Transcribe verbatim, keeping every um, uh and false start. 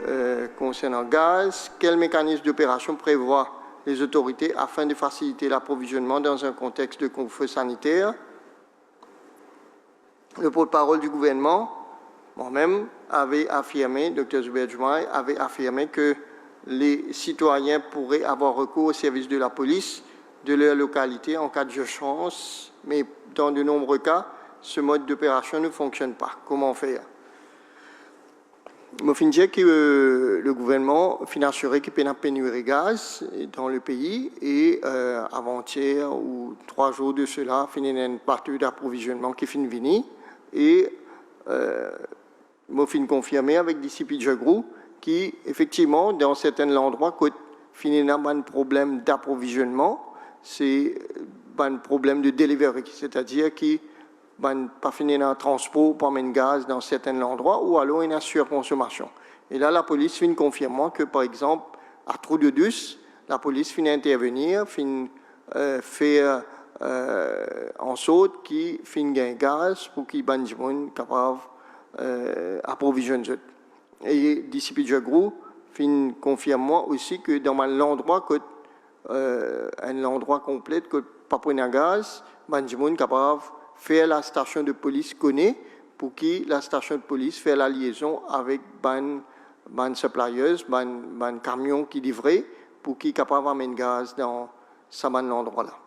Euh, concernant gaz, quel mécanisme d'opération prévoit les autorités afin de faciliter l'approvisionnement dans un contexte de couvre-feu sanitaire ? Le porte-parole du gouvernement, moi-même, avait affirmé, Dr Zubair Djumay avait affirmé que les citoyens pourraient avoir recours au service de la police de leur localité en cas d'urgence, mais dans de nombreux cas, ce mode d'opération ne fonctionne pas. Comment faire ? Mo finn dir ki, euh, le gouvernman finn asire ki pena peniri gaz dan le pei e, euh, avantier ou trwa zour de sela, finn ena enn bato d'aprovizionman ki finn vini e, euh, mo finn konfirme avek D C P Djagru ki efektivman dan sertin landrwa kot finn ena bann problem d'aprovizionman, se bann problem de delivery, setadir ki bann pa finn ena transpor pou amenn gaz dan sertin landrwa ou alor ena sirkonsomasion. E la, lapolis finn konfirm mwa ki, par exanp, a Trou de Douce, lapolis finn intervenir, finn, euh, fer, euh, ansort ki finn gagn gaz pou ki bann dimoun kapav, euh, aprovizionn zot. E D C P Djagru finn konfirm mwa osi ki dan bann landrwa kot, euh, enn landrwa konplet kot pa pou ena gaz, bann dimoun kapav fer lastasion de polis kone, pou ki lastasion de polis fer laliezon avek bann, bann suppliers, bann, bann kamion ki livre, pou ki kapav amenn gaz dan sa bann landrwa la.